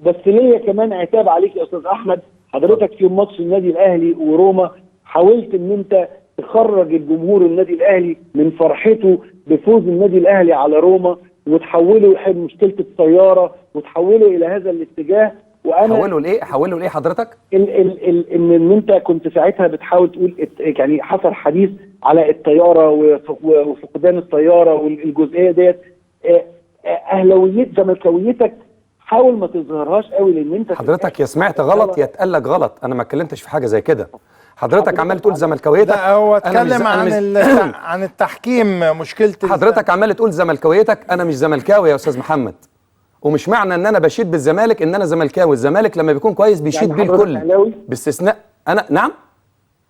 بس ليا كمان عتاب عليك يا استاذ احمد. حضرتك في ماتش النادي الاهلي وروما حاولت ان انت تخرج الجمهور النادي الاهلي من فرحته بفوز النادي الاهلي على روما، وتحوله مشكلة الطيارة وتحوله الى هذا الاتجاه. وانا حوله لايه؟ حوله لايه حضرتك؟ ال ال ال ان انت كنت ساعتها بتحاول تقول، يعني حصل حديث على الطيارة وفقدان الطيارة والجزئيه ديت. اهلاويتك زملكاويتك حاول ما تظهرهاش قوي، لان انت حضرتك يا سمعت غلط يا اتقال لك غلط. انا ما اتكلمتش في حاجة زي كده. حضرتك عمال تقول زملكاويتك. لا هو اتكلم عن عن التحكيم، مشكلة حضرتك عمال تقول زملكاويتك. انا مش زملكاوي يا استاذ محمد، ومش معنى ان انا بشيد بالزمالك ان انا زملكاوي. الزمالك لما بيكون كويس بيشيد يعني بيه الكل باستثناء انا. نعم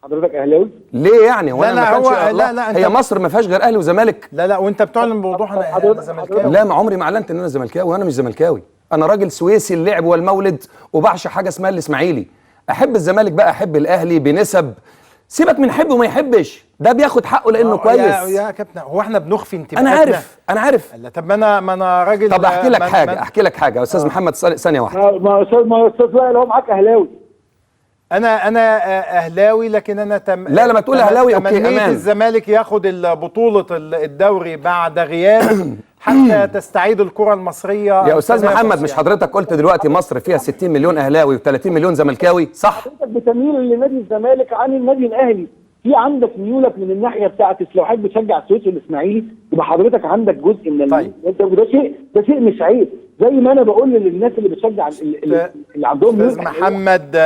حضرتك اهلاوي ليه يعني؟ هو لا انا لا ما كانش هو لا لا هي مصر ما فيهاش غير اهلي وزمالك. لا لا وانت بتعلن بوضوح انا زملكاوي. لا ما عمري ما اعلنت ان انا زملكاوي، وانا مش زملكاوي. انا راجل سويسي اللعب والمولد، وبعشق حاجة اسمها الاسماعيلي. احب الزمالك بقى، احب الاهلي بنسب. سيبك من حبه وما يحبش، ده بياخد حقه لانه كويس. يا كابتن هو احنا بنخفي انتماءاتنا؟ انا عارف، انا عارف. لا طب ما انا راجل. طب احكي لك حاجة، احكي لك حاجة يا استاذ محمد ثانية واحدة. ما استاذ وائل هو معاك اهلاوي. انا اهلاوي، لكن انا لا لما تقول اهلاوي okay تمنيت الزمالك ياخد بطوله الدوري بعد غياب حتى تستعيد الكره المصرية. يا استاذ محمد مش حضرتك قلت دلوقتي مصر فيها 60 مليون اهلاوي و30 مليون زملكاوي، صح؟ حضرتك بتميل لنادي الزمالك عن النادي الاهلي، في عندك ميولك من الناحية بتاعت لو حضرتك بتشجع السويس والاسماعيلي يبقى حضرتك عندك جزء من طيب. ده شيء، ده شيء مش عيب. زي ما انا بقول للناس اللي بتشجع اللي عندهم استاذ محمد،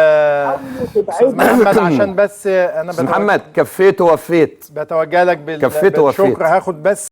استاذ محمد عشان بس انا محمد كفيت ووفيت، بتوجه لك بالشكر. هاخد بس